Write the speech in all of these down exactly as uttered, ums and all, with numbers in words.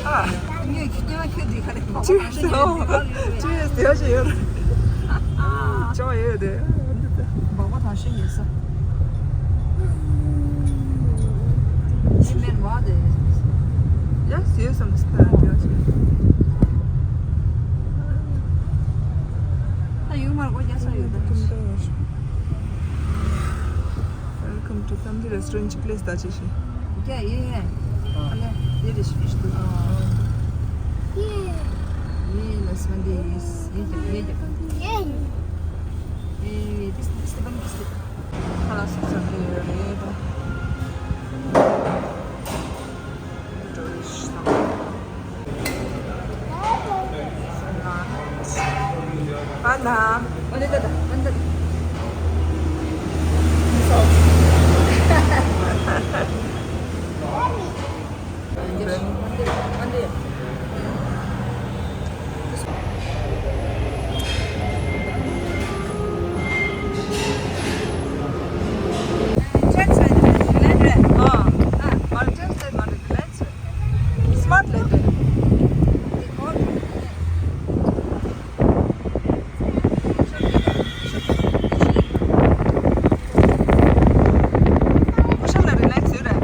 ཨ། ངས་ཁྱི་སྐྱེ་བ་ཁྱོད་འདི་ག་རེ་མ་ཅི་ཟེར། ཅི་ཟེར་ཞིག་ཡོད། ཅོ་ཡོད་དེ། སྦག་སྦག་དང་ཤིང་ཡོད་ས། ཡིན་མིན་མ་དེ། ཡ་ཟེར་བསམ་སྟེ་ད་དེ་ཞིག་ད་ཡོད་མར་གོ་རྒྱག་ས་ཡོད་ད། Welcome to family restaurant. ཅིག་ལས་ད་ཅི་ཞིག་ཡ་ཡ་ཡ། ཨ་ལེ། དེ་རེ་ཞིག་ཞིག་ཏུ། ཡེ་ལ་སོན་དེ་ཡེ་ཡེ་ཡེ་ཡེ། ཨེ་དིས་དིས་དེ་བམ་དིས་དེ། ཁ་ལག་སོགས་ཟ་གི་ཡོད་རེད་ད། འགྲོ་ཡི་ཤི་ད། Smart ལས་དེ། ཁོ་ཤམ་ལ་རི་ལེགས་ཡོད་རེད།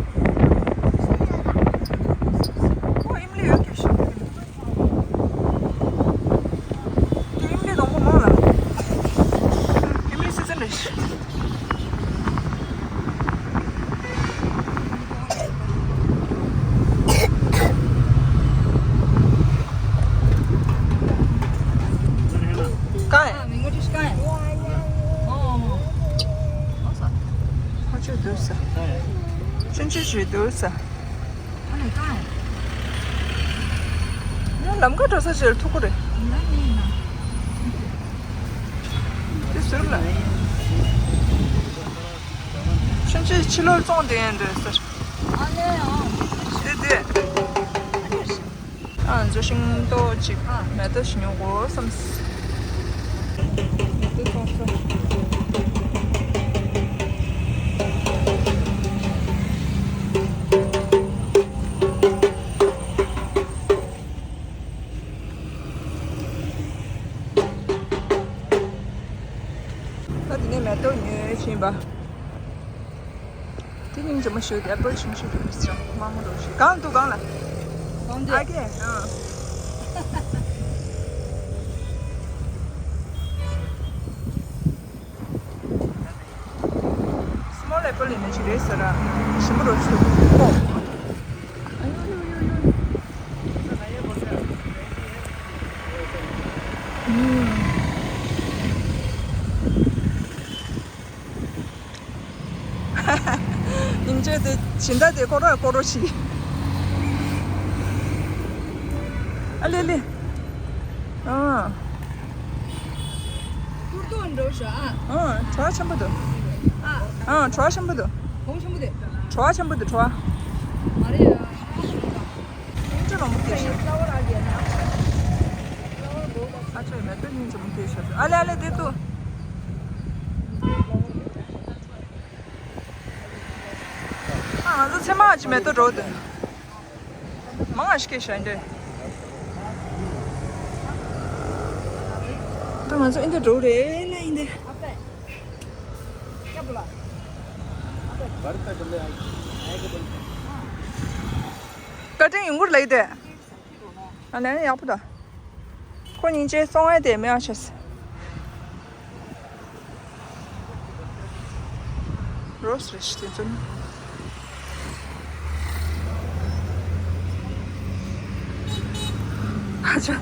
ཁོ་ཨིམ་ལི་ཡོད་ཀྱི་ཤོད་ཀྱི་རེད། ཨིམ་ལི་དང་པོ་མང་ལ། ཨིམ་ལི་སི་ཙན་རེད། ཀའི། ཁ་ཆུ་འདུག་ས། ཆུང་ཆུང་ཞིག་འདུག་ས། ཡང་ལམ་ཁ་འགྲོ་ས་ཞིག་ལ་ཐུག་གི་རེད། དེ་ཟུར་ལ། ཆུང་ཆུང་ཕྱི་ལོགས་བཙོང་དེ་ཡང་འདྲ་ཟེར། དེ་དེ། ཨ་ང་ཚོ་ཤིང་ཏོག་ཅིག་མེ་ཏོག་ཞིག་ཉོ་དགོས་བསམ། མེ་ཏོག་ཐོག་ས། ད་དེ་ནས་མེ་ཏོག་ཉོས་ཕྱིན་པ། དེ་སྙིང་རྗེ་མོ་ཞིག་ཨེ་པལ་ཆུང་ཆུང་དེ་རེད་ཤག་དམར་མོ་རོ་ཞིག་གང་འདུག་གང་ལ། གང་འདུག་ཨ་ཀེ་ཨ། སི་མོལ་ཨེ་པལ་ཡིན་ན་ཅི་རེད་ཟེར་ར། ཞིམ་པོ་རོ་ཞིག་འདུག་ཨ་ཡོ་ཡོ་ཡོ་ཡོ། ཨུམ། སྙིང་རྗེ་དེ་སྦྱིན་བདག་དེ་ཀོ་ར་ཀོ་རོ་ཞིག་ཨ་ལེ་ལེ། ཨ། ཀུར་ཏོ་འགྲོ་ཤག་ཨ། ཨ། བྲོ་བ་ཆེན་པོ་འདུག་ཨ། ཨ། བྲོ་བ་ཆེན་པོ་འདུག་གོང་ཆེན་པོ་དེ། བྲོ་བ་ཆེན་པོ་འདུག་བྲོ་བ། མ་རེད་ཨ། སྙིང་རྗེ་ལོ་མོ་སྐྱེས་ཤག་ཨ་ཅོ་མེ་ཏོག་སྙིང་རྗེ་མོ་སྐྱེས་ཤག་ཨ་ལེ་ཨ་ལེ་དེ་ཏུ། ཨ་ང་ཚོ་ཚེ་མ་ཅི་མེ་ཏོག་འགྲོ་དེ། མང་ང་ཞིག་སྐྱེས་ཤག་འདྲེ། ད་ང་ཚོ་ཨིན་དུ་འགྲོ་རེད་ལ་ཨིན་དེ། བཀའ་དྲིན་ཡོང་གུར་ལ་ཡི་དེ། ཨ་ནི་ཡག་པོ་ད། ཁོ་སྙིང་རྗེ་སོང་ཨེ་དེ་མེད་ཨ་ཤེས། རོས་རེ་ཞིག་དེ་ཚོ་ནི། ཨ་ཅག་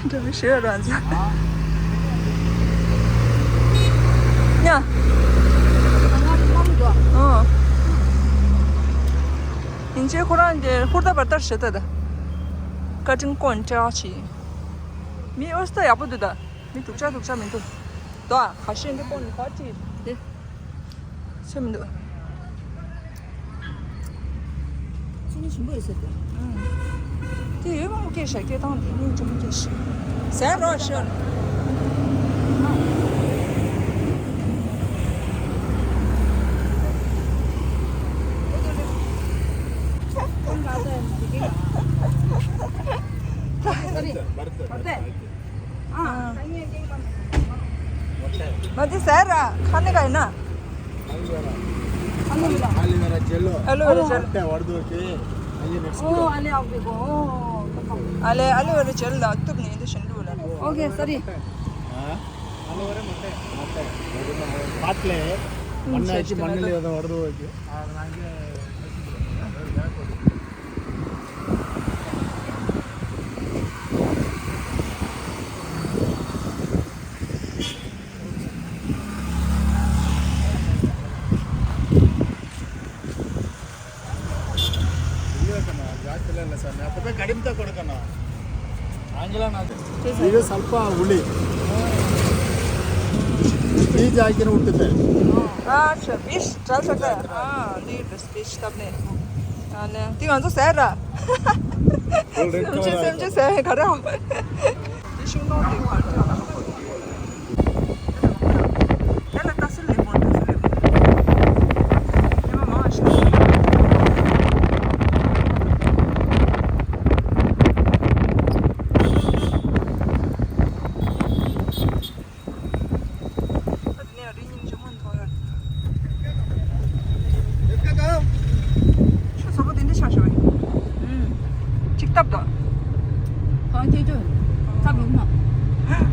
འདྲ་མི་ཤེས་རང་ཚོ། ཉ། ཨོ། ཡིན་ཅེ་ཁོ་རང་གི་ཧུར་ད་བར་ད་ཞེ་ད་ད། བཀའ་དྲིན་ཀོན་ཀྲེག་ཆི། མི་ཨོ་སྟ་ཡག་པོ་འདུག་ད། མི་དུག་ཅག་དུག་ཅག་མི་འདུག་ད་ཁ་ཤས་འདི་ཀོན་ནི་ཁ་ཅི། དེ། ཚེ་མི་འདུག་ཞིམ་པོ་ཡོད་ས་དེ། དེ་ཡོད་མ་མོ་སྐད་ཤ་སྐད་བཏང་དེ་ནི་ཅུང་སྐད་ཤ། ཟས་རོགས་ཤོར། हाँ। हाँ। मजे से आ रहा खाने का है ना? Aloe vera gel. Aloe vera gel. ओ, अले, आप देखो। ओ, तो कम। अले, एलोवेरा जेल ला, तुम नहीं तो शंडू वाला। Okay, sorry. हाँ? एलोवेरा मत है। मत है। पाटले। हम्म, मन्ने सही अच्छी मन्ने ले तो वर्दो के। ಇಲ್ಲೇ ಕಣ, ಜಾಸ್ತಿ ಇಲ್ಲ ಸರ್, ನಾ ಪಕ್ಕ ಕಡಿಮೆ ತಗೊಡ್ಕಣ. ಆಂಗಿಲ್ಲ ನಾ. ಈಗ ಸ್ವಲ್ಪ ಹುಳಿ. ಫ್ರೀಜ್ ಹಾಕಿನ ಹುಟ್ಟುತ್ತೆ. हाँ, अच्छा, बीस चल सकता है। हाँ, नहीं, बस बीस तब नहीं। हाँ, नहीं, तीन सौ सह रहा। समझे, समझे, सह करो। ཁྱོད་བཟོ་པོ་དེ་འདྲ་ཆགས་ཤོག་བས། ཨུམ། ཅིག་སྟབས་དང་། གང་ཁྱེད་ཚོས་སྟབས་ཡོད་མ།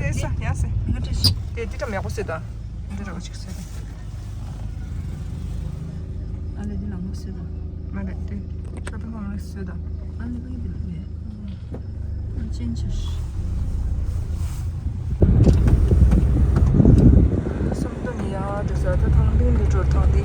ཡ་སེ། ཡ་སེ། ང་ཏྲེ་ཤི། དེ་འདི་ཏྲམ་ཡག་པོ་སེ་ད། འདི་རོ་ཅིག་སེ་ད། ཨ་ལེ་འདི་ལ་མོ་སེ་ད། མ་རེད་དེ། ཤོ་ཏ་ཁོང་ལ་སེ་ད། ཨ་ལེ་བི་འདི་ལ་ཡ། ཨ་ཅན་ཆ་ཤི། སུམ་མདོ་ནི་ཡ་དེ་ས་ད་ཐང་པིང་འདི་གྲོར་ཐང་དེ།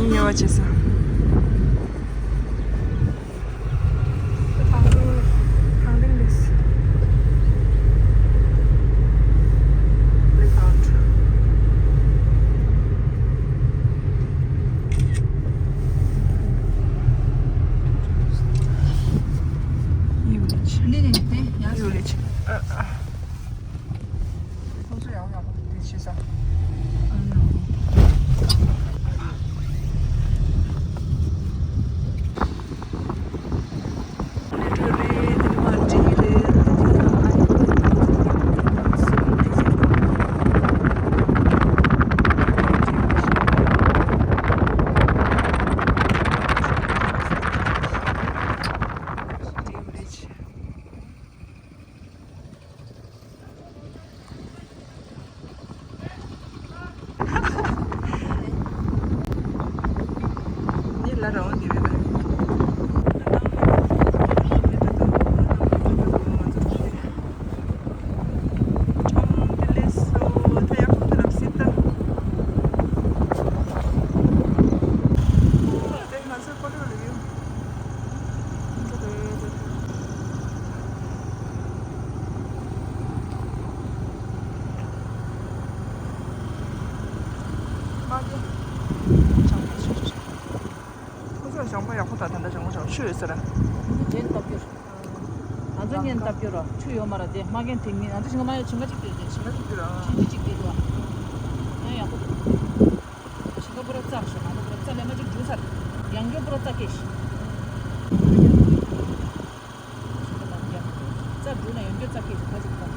ཉེ་བ་བྱེད་ས། ཐང་ཐང་རིང་རེད། Blackout. ཡིབ་ལིཆ། ནི་ནི་ནི་ཡ། ཡིབ་ལིཆ། ཨ་ཨ། ཁོ་ཚོ་ཡང་ཡང་དེ་བྱེད་ས། ཁོ་ཚོ་ཞོགས་པ་ཡག་པོ་དང་ད་ལྟ་ཞོགས་པ་ཞོགས་ཆུ་ཡོད་ས་ར། ང་ཚོ་ཉིན་ལྟ་རྒྱུ་ར་ཆུ་ཡོད་མ་ར་དེ་མ་རྒན་དེ་ཉིན་ང་ཚོ་ཞིང་ཁ་མ་ཡོད་ཞིང་ཁ་གཅིག་དེ་དེ་ཞིང་ཁ་གཅིག་དེ་ར་ཞིང་ཁ་གཅིག་དེ་ར་ཡང་ཡག་པོ་འདུག་ཞིང་ཁ་པུ་ར་རྩ་ཞོག་ང་ཚོ་པུ་ར་རྩ་ལས་མ་གཅིག་འཇུ་ཚར་ཡང་སྐྱོ་པུ་ར་རྩ་སྐྱེས་ཤིང་། རྩ་འགྲུལ་ན་ཡོན་གྱོད་རྩ་སྐད་ཅིག་ད་ཅིག་གཏོང་།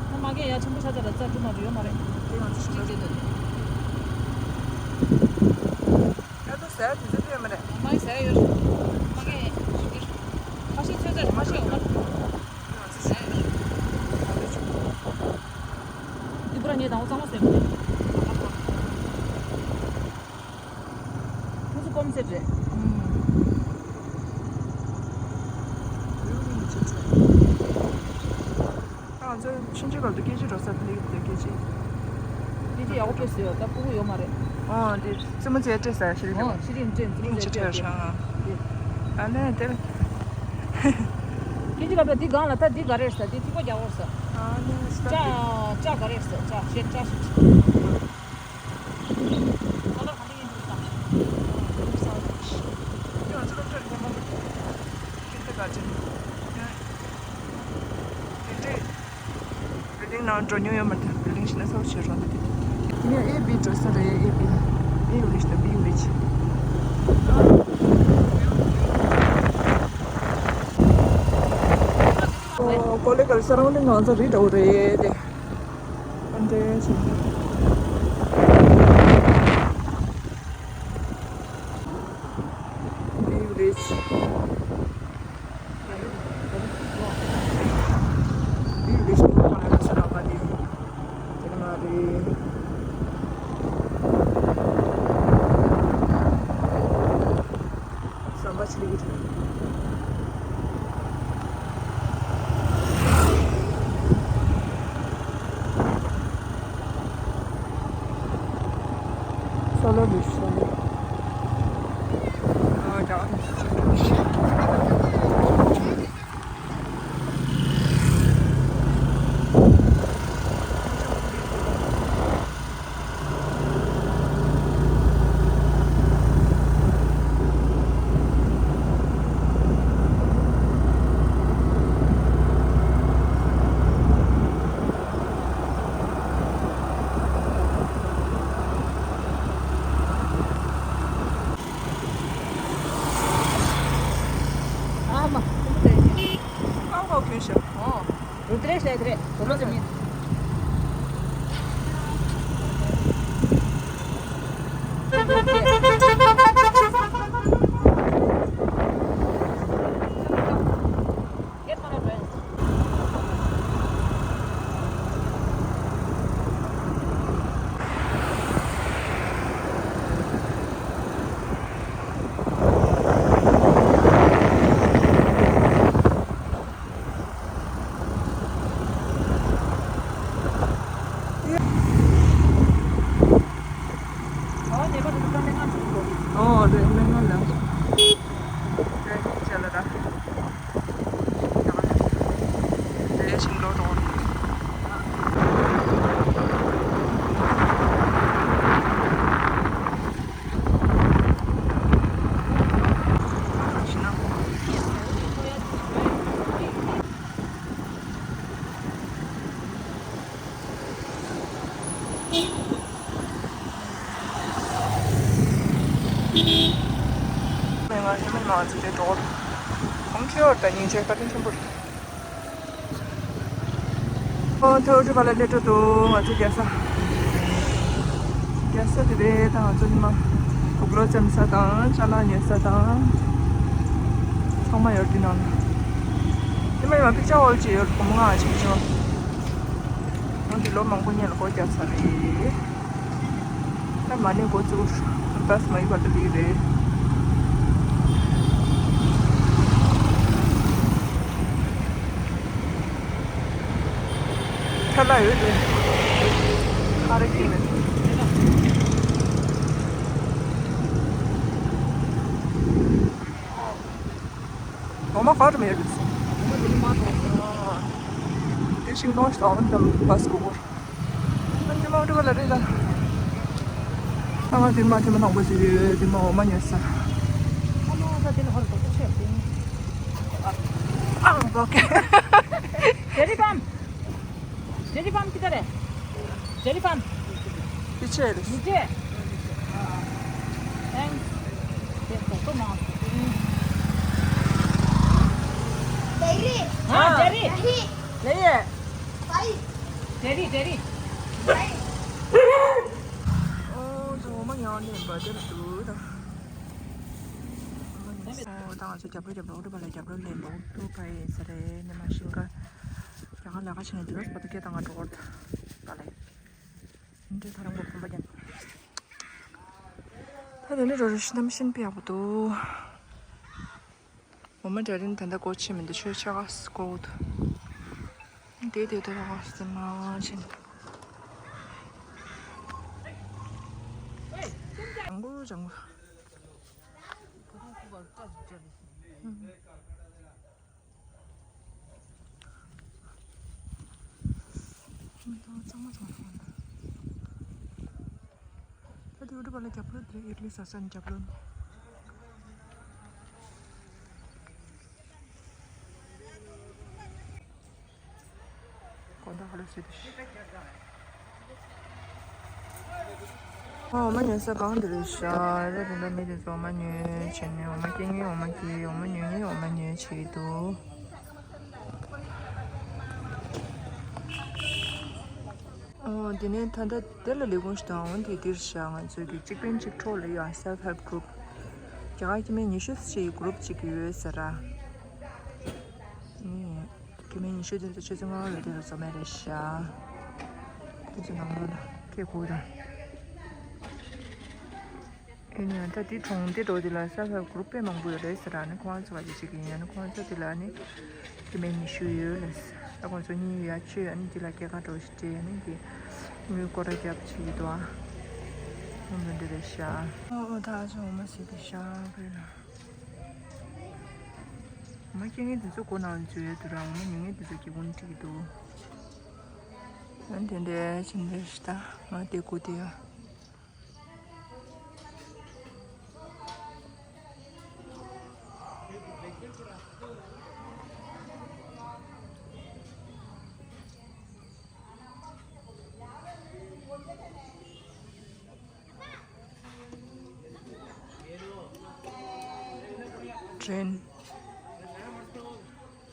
ད་མ་གས་ཡ་ཆེན་པོ་ཆ་ཚ་ལ་རྩ་འགྲུལ་མ་འགྲུལ་ཡོད་མ་རེད། དེ་ང་ཚོ་ཞིག་བྱེད་དོ། ད་ད་ཟས་དེ་ཚོ་ཡོད་མ་རེད། མ་ཡི་ཟས་ཡོད་རེད། མ་གས་ཡ་ཞིག་གིར། ཁ་ཤས་ཚོད་ཚད་མ་ཤེས་ཡོད་མ་རེད། ང་ཚོ་ཟས་ཡོད་རེད། ད་ད་ཆུ། འདི་པུ་ར་ངས་དང་པོ་གཙང་མ་ཟས་མ་རེད། ཁོ་ཚོ་སྐོམ་ཟེར་རེད། ང་ཚོ་ཕྱིན་ཆད་བར་དུ་སྐད་ཆ་འགྲོ་ས་དེ་འདྲ་ཡོད་པ་སྐད་ཆ། སྐད་ཆ་ཡག་པོ་སྐྱོན་ཟེར་ཡོད་ད་ཕྲུ་གུ་ཡོད་མ་རེད། ཨོ་འདི་རྩེད་མོ་རྩེ་སྤྲད་ས་ཤི་རི་ལེ། ཨོ་ཤི་རི་སྤྲད་རྩེད་མོ་རྩེ་སྤྲད་ཤག་ཨ་ནི་དེ། སྐད་ཆ་ལབ་ད་འདི་སྒང་ལ་ད་འདི་ག་རེད་ས་འདི་ཐིགས་པ་རྒྱག་འོར་ས། ཨ་ནི་ཅ་ཅ་ག་རེད་ས་ཅ་ཤེ་ཅ་ཤེ། ཁ་ལག་ག་འདྲ་ཡིན་འདུག་ད། ཁྱོད་ཚོ་སྐོར་ཕྱོགས་ལ་ཁྱོད་ཚོ་ག་ཅི་ནས། དེ་འདྲའི་བིལ་ལྡིང་ནང་འགྲོ་མྱོང་ཡོད་མ་རེད། བིལ་ལྡིང་ཞིག་ན་གསར་པ་ཞིག་རང་འདུག་དེ། དེ་ནས་ཨེ་བི་འགྲོ་ས་རེད། ཨེ་བི། བི་ལིཇ་དང་བི་ལིཇ། ཨོ་ཀོ་ལེ་གལ་སར་རའུན་ཌིང་ང་ཚོ་རི་འདྲ་བོ་རེད་དེ། ཨ་འདྲས་བྱས། བིའུ་རེད། བིའུ་རེད་ཤག་ཁོ་ན་ལ་ས་ལ་པ་དེ། དེ་ནི་མ་རེད། ཟམ་པ་ཆེ་གི་རེད། སོ་ལོ་བི་ཤོ་ལི། ཨ་ད། དེ་རེད་ལས་དེ་རེད། འོ་མ་ཙམ་ཡིན། ཨོ་རེད། སྨན་ཁང་ལ། ལས་ཤིང་འགྲོ་འགྲོ། མི་མང་མི་མང་ཚོ་དེ་འགྲོ། གོང་ཁེ་བར་དང་སྙིང་རྗེ་བཀའ་དྲིན་ཆེན་པོ་རེད། ཨོ་ཐོ་ཁྲི་པ་ལ་སླེབས་འགྲོ་འདུག་ང་ཚོ་རྒྱལ་ས། རྒྱལ་ས་དེ་རེད། ད་ང་ཚོ་ཉི་མ་དུག་ལོག་འཛེམ་ས་དང་ཅ་ལག་ཉོ་ས་དང་ཚང་མ་ཡོད་འདི་ནང་། ཉི་མ་ཉི་མ་པིག་ཅར་ཨོལ་ཅེ་ཡོད་གོམ་ང་ཆེ་ཆུང་། ང་འདི་ལོ་མང་པོ་ཉལ་སྒོ་རྒྱག་ཚར་རེད། ད་མ་ནས་འགོ་བཙུགས། བཱས་མ་ཡི་བར་དུ་འདི་རེད། ཁ་ལག་ཡོད་རེད། ཁ་རེ་ཁྱེར་མེད། འོ་མ་ག་རེ་མེད་རེད། དེ་ཤིང་སྡོང་ཞིག་དང་འདམ་བཱས་གོ་གོ། ཨ་དེ་མ་འགྲོ་ག་ལ་རེད་ད། ཨ་ང་དེ་མ་དེ་མ་ནང་པ་ཞིག་ཡོད། དེ་མ་འོ་མ་ཉོས་ས། ཨ་མ་ད་དེ་ལ་ཧོར་དོག་ཆེ་ཡོད་དེ། ཨ་ཨ་ཨོ་ཁེ། ཇེ་རི་ཕམ། ཇེ་རི་ཕམ་ཁི་ད་རེད། ཇེ་རི་ཕམ། ཕྱི་ཆེ་རེད། ཉིས་བརྒྱ། Thanks. དེ་དོག་དོག་མང་། ཇེ་རི། ཨ་ཇེ་རི། ལེ་ཡེ། ཇེ་རི་ཇེ་རི། ཨོ་ཇོ་མ་ཡང་ནས་འབའ་དེར་འདུག་ད། ཨོ་ད་ང་ཚོ་རྒྱབ་ལོ་རྒྱབ་ལོ་འགྲོ་བ་ལ་རྒྱབ་ལོ་ལེན་པོ་ཏུ་ཕ་ཡེ་ས་རེད། ནི་མ་ཤིང་ཀ་རྒྱ་གར་ལ་ཁ་ཆེ་ནས་དེ་རོ་སྤ་ཏུ་སྐད་བཏང་ང་འགྲོ་བར་ད་ལེ། འདྲེ་ཐ་རང་གོ་ཁོམ་པ་ཀྱང་། ད་དེ་ནི་རོ་རོ་ཤི་ནམ་ཤིན་པི་ཡག་པོ་འདུག་འོ་མ་གྲ་རིན་ད་ལྟ་སྒོ་ཕྱེ་མི་འདུག་ཆོས་ཆ་ག་སྒོ་འདུག་དེ་དེ་དེ་ར་སེ་མ་ཕྱིན། ཇང་གུ་ཇང་གུ། མི་ཐོང་གཙང་མ་ཐོང་ཐོང་། ད་དེ་འུ་ཐུ་བ་ལ་རྒྱབ་ལོ་དེ་ཨིར་ལི་ས་སན་རྒྱབ་ལོ་ནི། གོ་ད་ཧ་ལ་སི་དུ་ཤི། འོ་མ་ཉོས་ས་གང་དེ་རེད་ཤག་རེད་དེ་འདྲ་མི་དེ་ཚོ་འོ་མ་ཉོས་བྱས་ནས་འོ་མ་སྐྱེ་ངེས་འོ་མ་སྐྱེ་འོ་མ་ཉོས་ངེས་འོ་མ་ཉོས་བྱས་འདུག་འོ་དེ་ནས་ད་ལྟ་དེ་ལ་ལས་ཁུངས་ཤིག་དང་འོ་དེ་འདིར་བཞག་ང་ཚོའི་གི་གཅིག་ཕན་གཅིག་གྲོགས་ལ་ཡ་self help group རྒྱ་གར་སྐྱེ་དམན་ཉི་ཤུ་ཞེས་group གཅིག་ཡོད་ཟེར་ར། ཨེ། སྐྱེ་དམན་ཉི་ཤུ་དེ་ཚོ་ཆུ་ཚོད་ལྔ་པ་ལ་དེ་ཚོ་འཛོམས་ཡ་རེད་ཤག་དེ་ཚོ་ནང་ལོགས་ལ་སྐད་གོ་དང་། ཨེ་ནི་ད་དེ་གྲོང་སྡེ་འགྲོ་དེ་ལ་self help group དཔེ་མང་པོ་ཡོད་རེད་ཟེར་ར། ནི་ཁོང་ཚོ་བ་ཅི་ཅིག་ཡིན་ཡང་ནི་ཁོང་ཚོ་དེ་ལ་ནི་སྐྱེ་དམན་ཉི་ཤུ་ཡོད་ལ་ཟེར། ད་ཁོང་ཚོ་གཉིས་ཡ་ཆོས་ཨ་ནི་དེ་ལ་སྐྱེད་ཀ་འགྲོ་ཞིག་སྤྲད་ནི་དེ་དངུལ་སྐོར་ར་རྒྱབ་ཅིག་ཡོད་དོ། ཨ་ཁོང་ཚོ་འདི་རེད་ཤག་ཨོ་ཨོ་ད་ཨ་ཅག་འོ་མ་ཟེར་དེ་ཤག་བོད་ལ། འོ་མ་སྐྱེ་མཁན་དེ་ཚོ་སྒོ་ནང་འཛུལ་ཡོད་དུ་ར། འོ་མ་ཉོ་མཁན་དེ་ཚོ་སྒེའུ་ཁུང་འཁྲིད་ཀྱི་འདུག་ཨ་དེ་འདྲའི་ཕྱིན་འདྲ་ཞིག་ད་ང་དེ་སྒུག་བསྡད་ཡོད། ཊེན།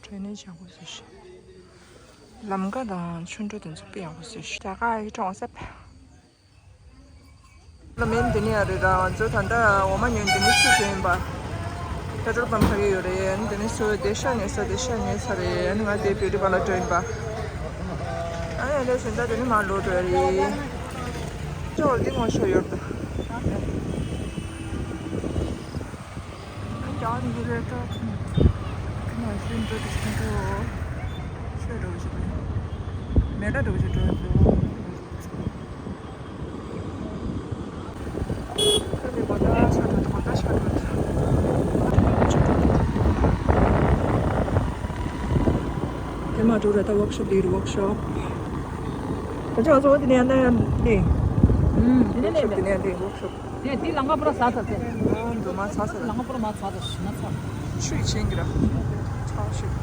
ཊེན་ནི་བྱ་དགོས་ཟེར་ཞིག་ལམ་ཀ་དང་ཆུ་འགྲོ་དེ་ཚོ་དཔེ་ཡག་པོ་བཟོས་ཤག་རྒྱ་གར་ཡི་གྲོང་གསེབ། ལ་མེན་དེ་ནས་ཡ་རེད་ར། ང་ཚོ་ད་ལྟ་འོ་མ་ཉོས་འདི་ནས་ཆུ་དྲོན་པ། པེ་ཊྲོལ་པམ་ཕ་གི་ཡོད་རེད། འདི་ནས་ཆུ་དེ་ཤ་ཉོས་ས་དེ་ཤ་ཉོས་ཚར་རེད། ང་དེ་བིའུ་ཊི་པར་ལར་འགྲོ་ཡིན་པ། ཨ་ཡ་ལས་ཟིན་ད་དེ་ནས་མར་ལོག་འགྲོ་ཡ་རེད། ཅོག་འདི་ངོ་ཤོ་ཡོད་ད། ཨ་ཡ་འདི་རེད་ད། ཁྱི་མ་ཤི་འགྲོ་དེ་ཤི་འགྲོ། ཤོད་འགྲོ་ཞིག་མེ་ད་འགྲོ་ཞིག་འགྲོ་འགྲོ། དེ་མ་འགྲོ་ར་ད་ཝོག་ཤོབ་དེ་ཡོད་ཝོག་ཤོབ། ད་ཆ་ང་ཚོ་འོ་དེ་ནས་ཡང་ན་ཡང་ནས། ཨུམ། དེ་ནས་ནས་ཝོག་ཤོབ་དེ་ནས་ནས་ཝོག་ཤོབ། དེ་དེ་ལམ་ཁ་པུ་ར་ཟ་ཚར་ཚེ། འགྲོ་མ་ཚ་ཚ། ལམ་ཁ་པུ་ར་མ་ཚ་ཚ་ཞིག་ན་ཚ། ཆུ་ཡི་ཆེན་གྱི་ར། ཚ་ཞིག་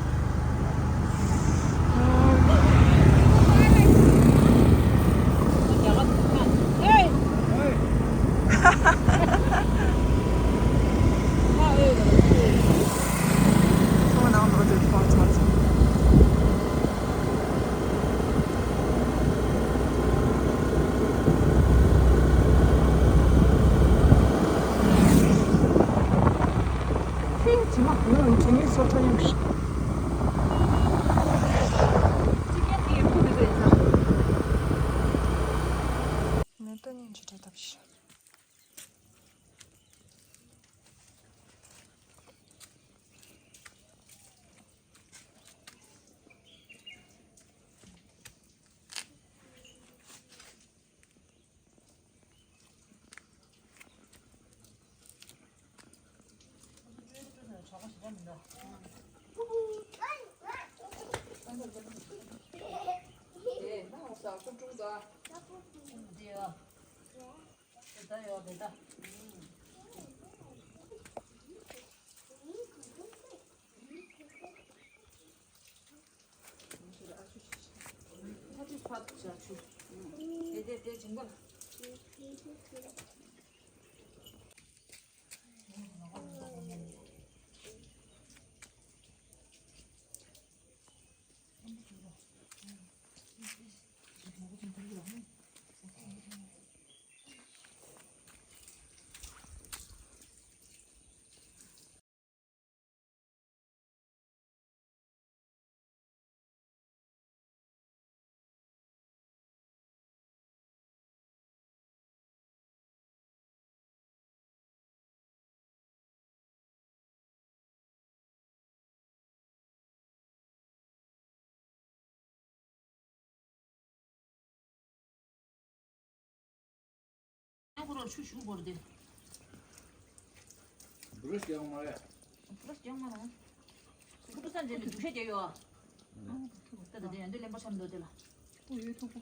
ཁོ་རང་ཆུ་ཞུ་བོར་ཏེ། བུ་རུ་སྐྱེ་བ་མ་རེད། བུ་རུ་སྐྱེ་བ་མ་རེད། ཁོ་ཏུ་སན་ཇེ་ལི་འདུག་ཤེས་ཀྱི་ཡོད། ད་ད་དེ་ཡང་དེ་ལེན་པ་ཆམ་འདོད་དེ་ལ། ཁོ་ཡོད་ཐུག་པོ།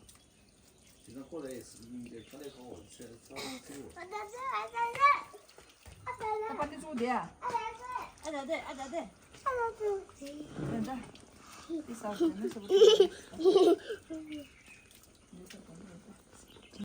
དེ་ན་ཁོ་ལ་ཡེ་སི་ཁ་ལེ་ཁོ་ཚེ་ཚ་ཚེ། ད་པ་ནི་ཚུགས་དེ་ཨ། ཨ་ད་དེ་ཨ་ད་དེ། ཨ་ད་དེ། དེ་ད། དེ་ས་དེ་ནི་ས་བུ།